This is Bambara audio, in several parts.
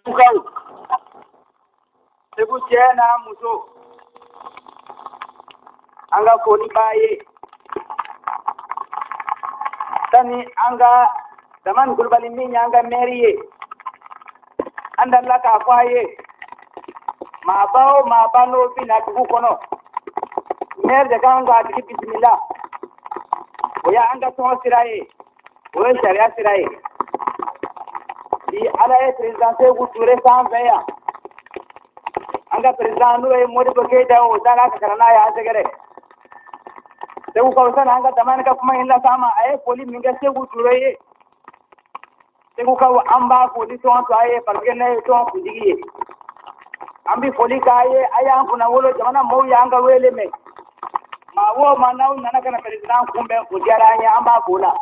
Segukaw, Segu cɛ n'a muso, an ka foli b'a ye. Sani an ka Damani Kulubali min y'an ka mɛri ye, an dalila k'a fɔ a ye, maaba o maaba n'o bɛ na dugu kɔnɔ, mɛri de kan k'a tigi bisimila. O y'an ka tɔn sira ye, o ye sariya sira ye. Bi Ala ye président Seku Ture sanfɛ yan. An ka président n'o ye Modibo Keyita ye, o taara ka na n'a ye an sɛgɛrɛ. Segukaw, sani an ka Damani ka kuma in las'an ma, a ye foli min kɛ Seku Ture ye, Segukaw, an b'a foli tɔn to a ye, parce que ne ye tɔn kuntigi ye. An bɛ foli k'a ye, a y'an kunna wolo, jamana maaw y'an ka wele mɛn. Maa o maa n'aw nana ka na président kunbɛn, o diyara an ye, an b'a fo la.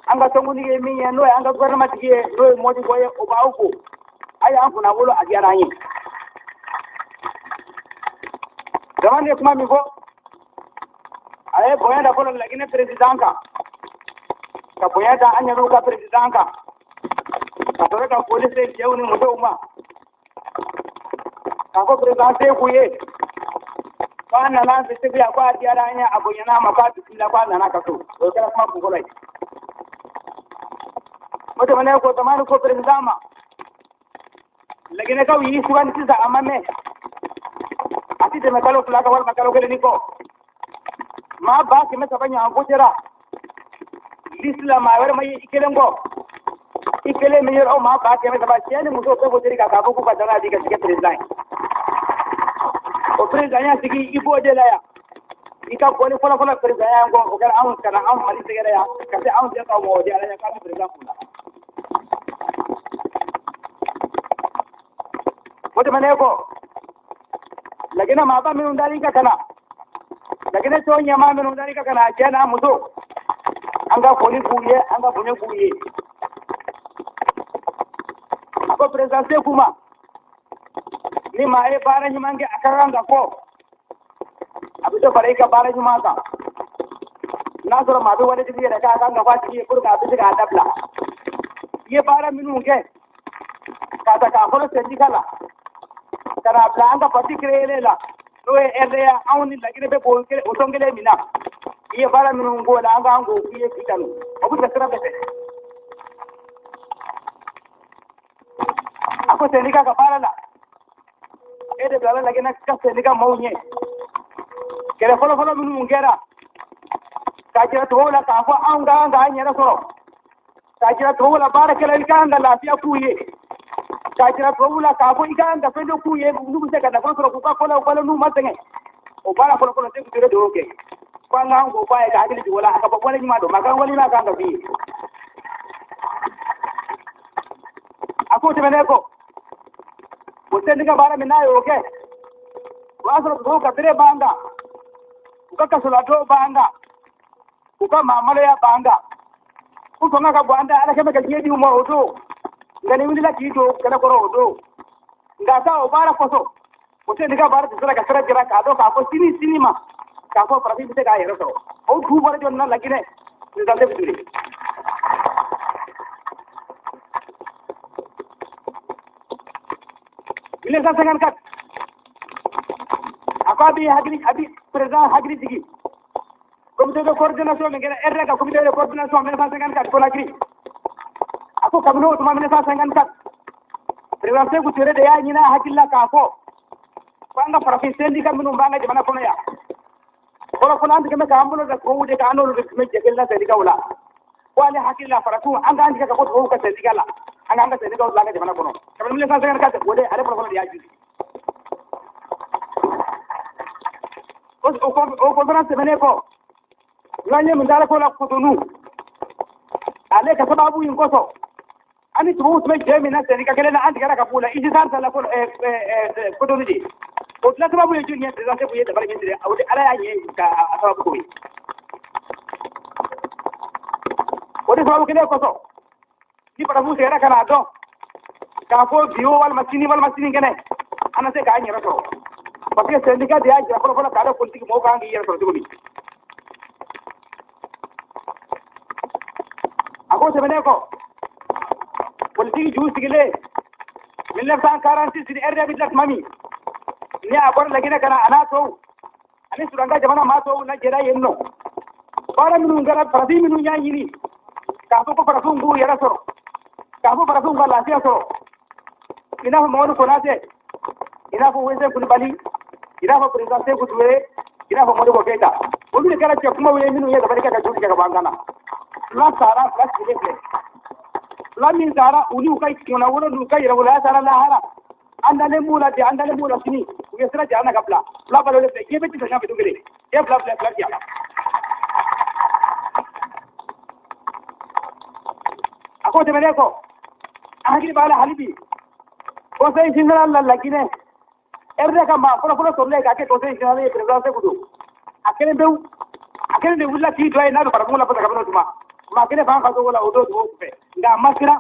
An ka tɔnkuntigi ye min ye, n'o ye an ka gouvernement tigi ye, n'o ye Modibo ye, o b'aw fo. A y'an kunna wolo, a diyara an ye. Jamana ye kuma min fɔ, a ye bonya da fɔlɔ Laginɛ président kan, ka bonya da an yɛrɛw ka président kan, ka sɔrɔ ka foli se cɛw ni musow ma, k'a fɔ président Seku ye k'a nana an fɛ Segu yan, k'a diyara an ye, a bonyana a ma, k'a bisimila, k'a nana ka so. O kɛra kuma kunfɔlɔ ye. O tɛmɛnen kɔ, Damani ko président ma, Laginɛkaw y'i sugandi sisan, a ma mɛn, a ti tɛmɛ kalo 2 kan walima kalo 1 ni kɔ, maa 300,000 ɲɔgɔn votera liste la, maa wɛrɛ ma ye i kelen kɔ. I kelen min yɔrɔ, maa 300,000, cɛ ni muso bɛɛ voteri kan k'a fɔ k'u ka danaya di ka sigi président ye. O président ya sigi, i b'o de la yan. I ka bɔli fɔlɔ-fɔlɔ président ya kɔ, o kɛra anw ka na anw Mali sɛgɛrɛ yan, ka se anw den ka mɔgɔ di Ala ɲɛ k'a bɛ président kun na. O tɛmɛnen kɔ, Laginɛ maaba minnu dar'i ka na, Laginɛ tɔn ɲɛmaa minnu dar'i ka na, cɛ n'a muso, an ka foli b'u ye, an ka bonya b'u ye. A ko président Seku ma, ni maa ye baara ɲuman kɛ, a ka kan ka fɔ, a bɛ dɔ fara i ka baara ɲuman kan. N'a sɔrɔ maa bɛ walejugu yɛrɛ k'a kan ka fɔ a tigi ye pour que a bɛ se k'a dabila. I ye baara minnu kɛ, k'a ta k'a fɔlɔ syndicat la, ka n'a bila an ka parti créé la, n'o ye RDA, anw ni Laginɛ bɛ k'o o tɔn kelen min na, i ye baara minnu k'o la, an k'an k'o k'i ye k'i kanu, o bɛ taa sira bɛɛ fɛ. A ko syndicat ka baara la, e de bilala Laginɛ ka syndicat maaw ɲɛ. Kɛlɛ fɔlɔ-fɔlɔ minnu kɛra, k'a jira tubabuw la k'a fɔ anw ka kan k'an yɛrɛ sɔrɔ, k'a jira tubabuw la baarakɛla i ka kan ka lafiya k'u ye, k'a jira tubabuw la k'a fɔ i ka kan ka fɛn dɔ k'u ye n'u bɛ se ka nafa sɔrɔ k'u ka kɔlɔw balo n'u ma sɛgɛn. O baara fɔlɔ-fɔlɔ, Seku Ture de y'o kɛ. Ko an k'an k'o fɔ a ye ka hakili jigin o la, a ka bɔ wale ɲuman don, maa ka wale ɲuman kan ka f'i ye. A k'o tɛmɛnen kɔ, o syndicat baara min n'a y'o kɛ, o y'a sɔrɔ tubabuw ka bere b'an kan, u ka kasoladon b'an kan, u ka maamaloya b'an kan, u fanga ka bon an da, Ala kɛmɛ ka diɲɛ di u ma o don. Nka ni wulila k'i don kɛlɛ kɔrɔ o don, nka sa o baara kosɔn, o syndicat baara tɛ se ka sira jira k'a dɔn k'a fɔ sini sini ma k'a fɔ farafin bɛ se k'a yɛrɛ sɔrɔ. O du bɔra jɔn na Laginɛ, président Seku Ture. 1954, a ko a bɛ hakili, a bɛ président hakili jigin comité de coordination min kɛra, RDA ka comité de coordination 1954 Conakry. A ko kabini o tuma 1954, président Seku Ture de y'a ɲini a hakili la k'a fɔ ko an ka farafin syndicat minnu b'an ka jamana kɔnɔ yan, fɔlɔ fɔlɔ an tun bɛ k'an bolo da tubabuw de kan, an n'olu de tun bɛ jɛ kelen na syndicat la. Ko ale hakili la, farafinw, an k'an tigɛ ka bɔ tubabuw ka syndicat la, an k'an ka syndicat bila an ka jamana kɔnɔ. Kabini 1954, o de ale fɔlɔ fɔlɔ de y'a jigi. O conférence tɛmɛnen kɔ, n'an ye mun taara ko la Cotonou, ale ka sababu in kosɔn, an ni tubabuw tun bɛ jɛ min na syndicat kelen na, an tigɛra ka b'u la IGSAR ta la Cotonou de. O tila sababu ye jɔnni ye? Président Seku ye dabali min tigɛ, o de Ala y'a ɲɛ ka a sababu k'o ye. O de sababu kelen kosɔn, ni farafinw seginna ka n'a dɔn k'a fɔ bi o walima sini walima sinikɛnɛ, an na se k'an yɛrɛ sɔrɔ, parce que syndicat de y'a jira fɔlɔ fɔlɔ k'a dɔn politique mɔgɔw kan k'i yɛrɛ sɔrɔ cogo min. A ko tɛmɛnen kɔ, politiki ju sigilen 1946 ni RDA bɛ dilan tuma min, ni a bɔra Laginɛ ka na, a n'a tɔw ani Sudan ka jamana maa tɔw lajɛra yen nɔ. Baara minnu kɛra, farafin minnu y'a ɲini k'a fɔ ko farafinw k'u yɛrɛ sɔrɔ, k'a fɔ farafinw ka lafiya sɔrɔ, i n'a fɔ Mamadu Konatɛ, i n'a fɔ Wese Kulibali, i n'a fɔ président Sekou Touré, i n'a fɔ Modibo Keita, olu de kɛra cɛ kumaw ye minnu ye dabali kɛ ka joli kɛ ka bɔ an kan na. Fila sara, fila sigilen filɛ. Fila min sara, u n'u ka kunnawolo n'u ka yɛrɛwoloya taara lahara. An dalen b'u la bi, an dalen b'u la sini. U ye sira jara na ka bila. Fila balolen filɛ, diɲɛ bɛ ti sɔn fɛ kelen. Diɲɛ fila filɛ, fila jara. A ko tɛmɛnen kɔ, an hakili b'a la hali bi, conseil général la Laginɛ, RD ka maa fɔlɔ-fɔlɔ sɔrɔlen k'a kɛ conseil général ye, président Sekou don. A kelen pewu, a kelen de wulila k'i jɔ yen n'a bɛ farafinw lafasa kabini o tuma. Maa kelen fan ka cogo la o don tubabuw fɛ, nka a ma siran,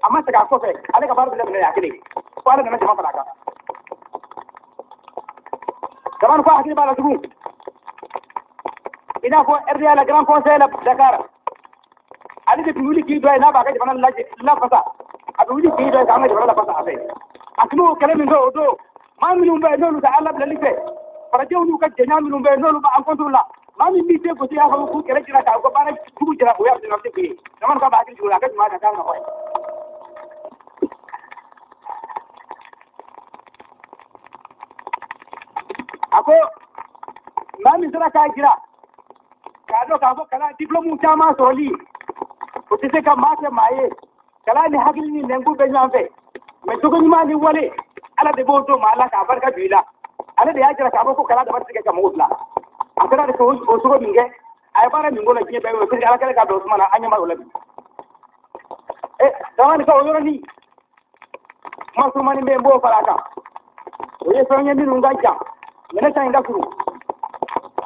a ma segin a kɔfɛ, ale ka baara bɛɛ daminɛ a kelen. Ko ale nana jama fara a kan. Jamana ko a hakili b'a la tugun. I n'a fɔ RDA la Grand Conseil la Dakar, ale de tun wuli k'i jɔ yen n'a b'a ka jamana lajɛ lafasa, a bɛ wuli k'i jɔ yen k'an ka jamana lafasa a fɛ. A tun b'o kɛlɛ min kɛ o don, maa minnu bɛ yen n'olu tɛ ala bilali fɛ, farajɛw n'u ka jɛɲɔgɔn minnu bɛ yen n'olu b'an contre la, maa min b'i se gosi y'a fɔ k'u kɛlɛ jira k'u ka baara jugu jira, o y'a président Sekou ye. Jamana ka b'a hakili jigin o la, a ka ɲuman ka k'a nɔgɔ ye. A ko maa min sera k'a jira k'a dɔn k'a fɔ kalan diplôme caman sɔrɔli o tɛ se ka maa kɛ maa ye, kalan ni hakili ni nɛnkun bɛ ɲɔgɔn fɛ, mɛ jogo ɲuman ni wale ala de b'o don maa la k'a barika don i la. Ale de y'a jira k'a fɔ ko kalan dama tɛ se ka mɔgɔw bila. A sera de k'o cogo min kɛ, a ye baara min k'o la diɲɛ bɛɛ y'o ye, ala kɛlen k'a don suma na, an ɲɛ b'a o la bi. Dama ka o yɔrɔnin kuma surumani bɛ yen, n b'o fara a kan. O ye fɛn ye minnu ka jan, minɛ ta in ka surun.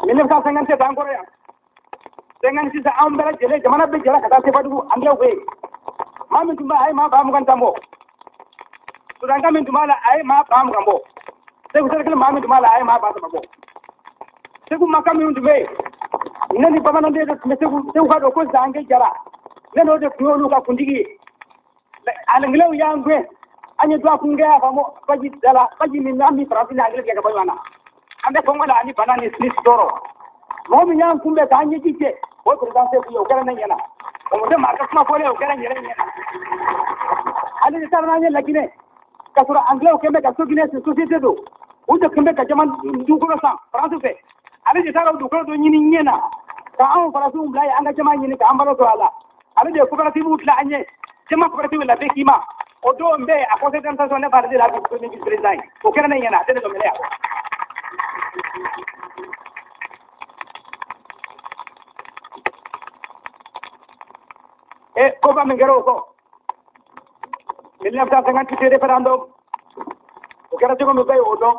1957 an kɔrɔ yan, 56 an bɛɛ lajɛlen jamana bɛɛ jɛra ka taa Sebadugu, angilɛw bɛ yen. Maa min tun b'a a ye maa 20,000 bɔ. Sudanka min tun b'a la, a ye maa 20,000 bɔ. Segu cercle maa min tun b'a la, a ye maa 3000 bɔ. Segu maka minnu tun bɛ yen, ne ni bamananden de tun bɛ Segu, Segu ka don ko Zange Jara, ne n'o de tun y'olu ka kuntigi ye. Angilɛw y'an gɛn, an ye dɔgɔkun kɛ a faamu baji da la, baji min an ni faransi ni angilɛ tigɛ ka bɔ ɲɔgɔn na. An bɛ kɔngɔ la ani bana ni tɔɔrɔ. Mɔgɔ min y'an kunbɛn k'an ɲɛji cɛ, o ye président Sekou ye, o kɛra ne ɲɛna. O tɛ maa ka kuma fɔlen, o kɛra n yɛrɛ ɲɛna. Ale de taara n'an ye Laginɛ, k'a sɔrɔ angilɛw kɛn bɛ ka Soginɛ société don, u de tun bɛ ka jama dugukolo san faransi fɛ. Ale de taara o dugukolo dɔ ɲini ɲɛ na ka anw farafinw bila yen, an ka jama ɲini k'an balo sɔrɔ a la. Ale de ye coopérative dilan an ye, jama coopérative la bɛɛ k'i ma. O don bɛɛ a conseil d'administration ne b'ale de la premier vice président ye, o kɛra ne ɲɛna, a tɛ ne dɔn mɛnɛ yan. Koba min kɛra o kɔ, 1958 référendum o kɛra cogo min, bɛɛ y'o dɔn.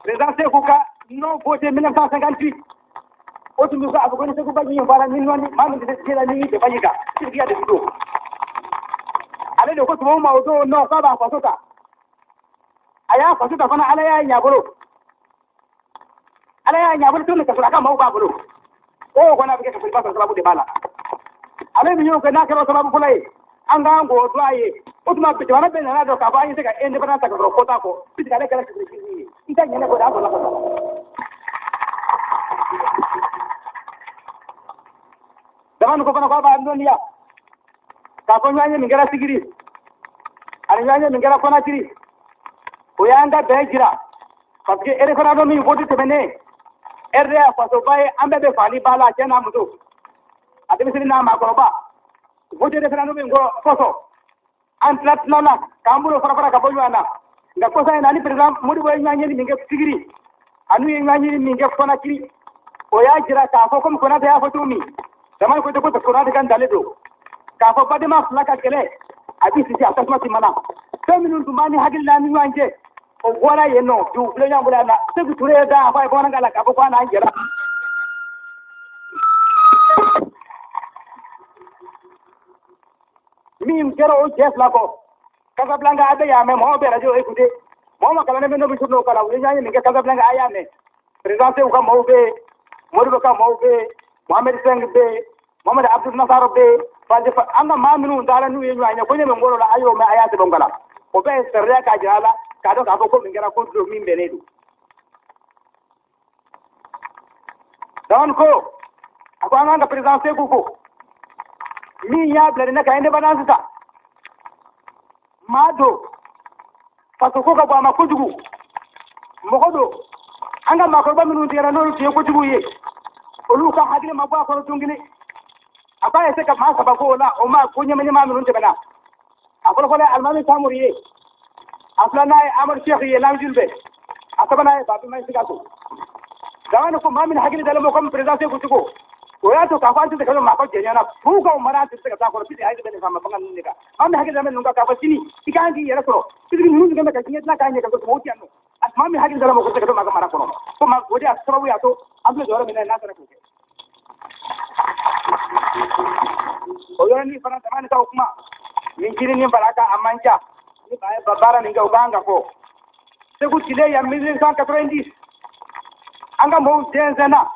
Président Sekou ka non voté 1958, o tun bɛ ko a fɔ ko ni Sekou Baji in fara ni nɔni maa min tɛ se la ni tɛ baji kan sirikiya de bɛ don. Ale de ko tubabuw ma o don non, k'a b'a faso ta. A y'a faso ta fana, ala y'a ɲɛ a bolo, ala y'a ɲɛ a bolo cogo min ka sɔrɔ a ka maaw b'a bolo. O kɔni a bɛ kɛ ka sɔrɔ i b'a sɔrɔ sababu de b'a la. Ale min y'o kɛ n'a kɛra sababu fɔlɔ ye, an k'an k'o to a ye. O tuma jamana bɛɛ nana dɔn k'a fɔ an ye se ka indépendance ta ka sɔrɔ ko t'a kɔ, puisque ale kɛra sigi ye. I tɛ ɲinɛ kɔ de, an sɔrɔla ka sɔrɔ. Dama ko fana k'a b'a dɔnniya k'a fɔ ɲɔgɔn ye min kɛra Sigiri ani ɲɔgɔn ye min kɛra Konakiri, o y'an ka bɛn jira, parce que référendum min vote tɛmɛnen, RDA fasoba ye, an bɛɛ bɛ fali ba la, cɛ n'a muso, a denmisɛnnin n'a maakɔrɔba. Vote référendum min kɔ kɔsɔn, an tila tilala k'an bolo fara fara ka bɔ ɲɔgɔn na. Nka kɔsa in na, ani président Modibo ye ɲɔgɔn ɲini min kɛ Sigiri ani ye ɲɔgɔn ɲini min kɛ Konakiri, o y'a jira k'a fɔ komi Konate y'a fɔ cogo min, Dramane ko ko Konate ka ntalen don k'a fɔ badenma fila ka kɛlɛ a bɛ sisi a tasuma ti mana. Fɛn minnu tun b'an ni hakili la ni ɲɔgɔn cɛ, o bɔra yen nɔ bi, u filɛ ɲɔgɔn bolo yan na. Sekou Touré ye da a fɔ a ye bamanankan la k'a fɔ ko an n'an jɛra. Min kɛra o cɛ fila kɔ Casablanca, a bɛ y'a mɛn, mɔgɔw bɛ radio écouter, mɔgɔ ma kalannen bɛ n'o bɛ surun o kalan, u ye ɲɔgɔn ye min kɛ Casablanca, a y'a mɛn. Président Sekou ka maaw bɛ yen, Modibo ka maaw bɛ yen, Mohamed Seng bɛ yen, Mohamed Abdul Nasar bɛ yen, an ka maa minnu taara n'u ye ɲɔgɔn ye ko ɲɛ bɛ n kɔrɔ la, a y'o mɛn, a y'a sɛbɛn kalan. O bɛɛ ye sariya k'a jira a la k'a dɔn k'a fɔ ko min kɛra ko don min bɛnnen don. Dawani ko a ko an k'an ka président Seku ko min y'a bila ne ka indépendance ta, maa don faso ko ka bɔ a ma kojugu, mɔgɔ don an ka maakɔrɔba minnu tigɛra n'olu tun ye kojugu ye, olu ka hakili ma bɔ a kɔnɔ don kelen. A k'a ye se ka maa saba ko o la, o ma ko ɲɛma minnu tɛmɛna. A fɔlɔfɔlɔ ye Alimami Samori ye, a filanan ye Amadu Sɛki ye Lamijurubɛ, a sabanan ye Babi Mayi Sikaso. Dawani ko maa min hakili dalen bɛ komi président Seku cogo, o y'a to k'a fɔ an tɛ se ka maa ko jɛɲɔgɔn na f'u ka mara, an tɛ se ka taa kɔrɔ puisque hakili bɛ nin faama fanga ninnu de kan. Maa min hakili dalen bɛ ninnu kan k'a fɔ sini i kan k'i yɛrɛ sɔrɔ, puisque ninnu tun bɛ ka diɲɛ dilan k'a ɲɛ ka sɔrɔ o tɛ yan nɔ. Maa min hakili dalen bɛ ko tɛ se ka to maa ka mara kɔnɔ, ko maa o de y'a sababu y'a to an filɛ jɔyɔrɔ min na n'a sera k'o kɛ. O yɔrɔnin fana Damani ka o kuma min jiri ni baraka a man ca ni ba baara min kɛ, o kan ka fɔ. Segu tile yan 1990, an ka mɔgɔw jɛnsɛnna.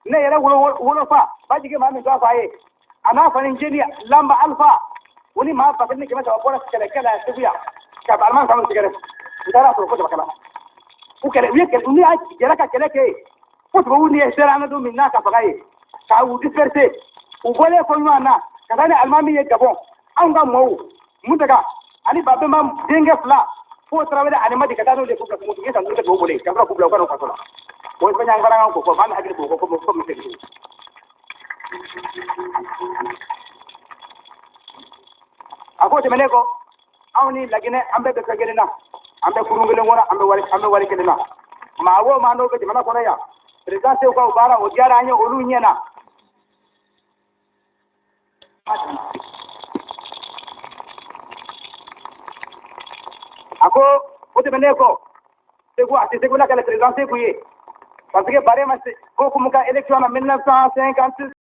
Ne yɛrɛ wolofa bajigi maa min t'a fɔ a ye, a n'a fani jeni Lamba Alpha, o ni maa 1300 bɔra kɛlɛkɛ la Segu yan ka Aliman kanu tigɛrɛ. U taara sɔrɔ ko Dabakala u kɛlɛ, u ye kɛlɛ, u y'a jɛra ka kɛlɛ kɛ yen fo tubabuw ni sera an na don min n'a ka faga ye k'a u disperser. U bɔlen kɔ ɲɔgɔn na ka taa ni alimami ye Gabɔn, anw ka mɔɔw Muntaga ani Babɛnba denkɛ fila fo Tarawele ani Madi ka taa n'olu ye k'u bila kungo, ye san 5 kɛ tubabu bolo yen ka sɔrɔ k'u bila u ka n'u faso la. O ye fɛn y'an fana kan k'o fɔ, maa min hakili b'o kɔ ko min segin. A ko tɛmɛnen kɔ, anw ni Laginɛ an bɛɛ bɛ fɛn kelen na, an bɛ kurun kelen kɔnɔ, an bɛ wari kelen na. Maa o maa n'o bɛ jamana kɔnɔ yan, président Seku ka baara o diyara an ye olu ɲɛ na. A ko o tɛmɛnen kɔ, Segu a tɛ Segu la kɛlɛ président Seku ye, parce que Barema ko kun ka élection na 1956.